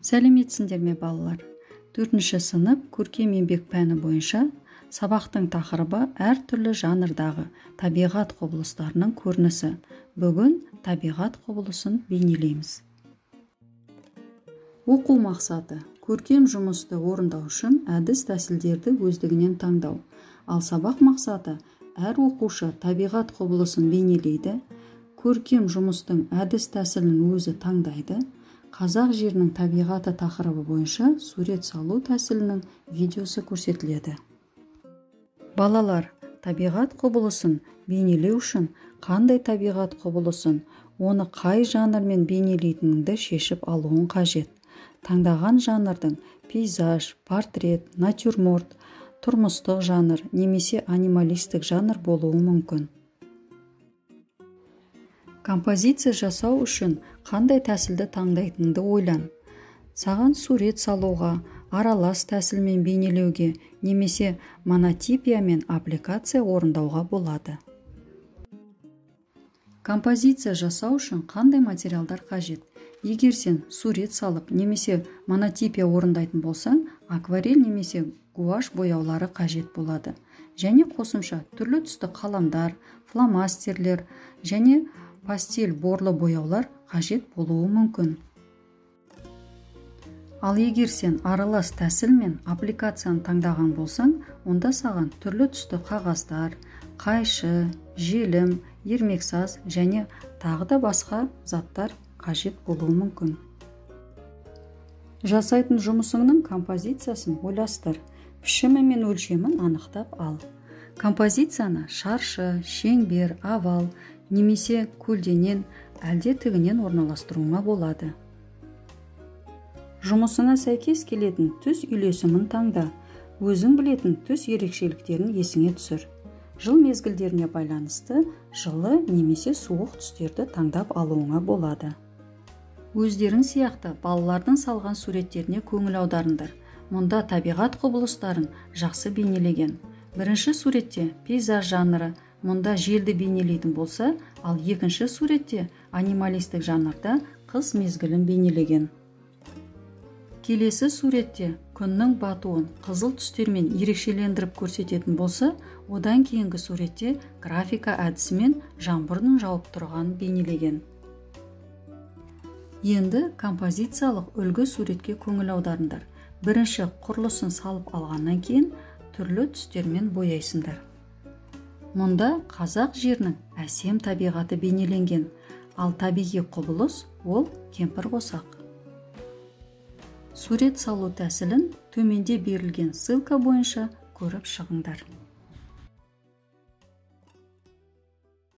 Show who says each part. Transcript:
Speaker 1: Сәлеметсіңдер ме, балалар? 4-ші сынып көркем еңбек пәні бойынша сабақтың тақырыбы әртүрлі жанрдағы табиғат құбылыстарының көрінісі. Бүгін табиғат құбылысын бейнелейміз. Оқу мақсаты: көркем жұмысты орындау үшін әдіс-тәсілдерді өздігінен таңдау. Ал сабақ мақсаты: әр оқушы табиғат құбылысын бейнелейді, көркем жұмыстың әдіс-тәсілін өзі таңдайды. Қазақ жерінің табиғаты тақырыбы бойынша сурет салу тәсілінің видеосы көрсетіледі. Балалар, табиғат құбылысын бейнелеу үшін қандай табиғат құбылысын, оны қай жанрмен бейнелейтініңді шешіп алуың қажет. Таңдаған жанрдың пейзаж, портрет, натюрморт, тұрмыстық жанр немесе анималистік жанр болуы мүмкін. Композиция жасау үшін қандай тәсілді таңдайтыныңды ойлан. Саған сурет салуға, аралас тәсілмен бейнелеуге немесе монотипия мен аппликация орындауға болады. Композиция жасау үшін қандай материалдар қажет? Егер сен сурет салып немесе монотипия орындайтын болсаң, акварель немесе гуашь бояулары қажет болады. Және қосымша түрлі түсті қаламдар, фломастерлер және пастель борлы бояулар қажет болуы мүмкін. Ал егер сен аралас тәсіл мен аппликацияны таңдаған болсаң, онда саған түрлі түсті қағаздар, қайшы, желім, ермексаз және тағы да басқа заттар қажет болуы мүмкін. Жасайтын жұмысыңның композициясын ойластыр, пішімі мен өлшемін анықтап ал. Композицияны шаршы, шеңбер, овал немесе көлденең, әлде тігінен орналастыруыңа болады. Жұмысыңа сәйкес келетін түс үйлесімін таңда. Өзің білетін түс ерекшеліктерін есіңе түсір. Жыл мезгілдеріне байланысты жылы немесе суық түстерді таңдап алуыңа болады. Өздерің сияқты балалардың салған суреттеріне көңіл аударыңдар. Мұнда табиғат құбылыстарын жақсы бейнелеген. Бірінші суретте пейзаж жанры, мұнда желді бейнелейтін болса, ал екінші суретте анималистік жанрда қыс мезгілін бейнелеген. Келесі суретте күннің батуын қызыл түстермен ерекшелендіріп көрсететін болса, одан кейінгі суретте графика әдісімен жаңбырдың жауып тұрғанын бейнелеген. Енді композициялық үлгі суретке көңіл аударыңдар. Бірінші құрылысын салып алғаннан кейін түрлі түстермен бояйсыңдар. Мұнда қазақ жерінің әсем табиғаты бейнеленген, ал табиғи құбылыс ол кемпірқосақ. Сурет салу тәсілін төменде берілген ссылка бойынша көріп шығыңдар.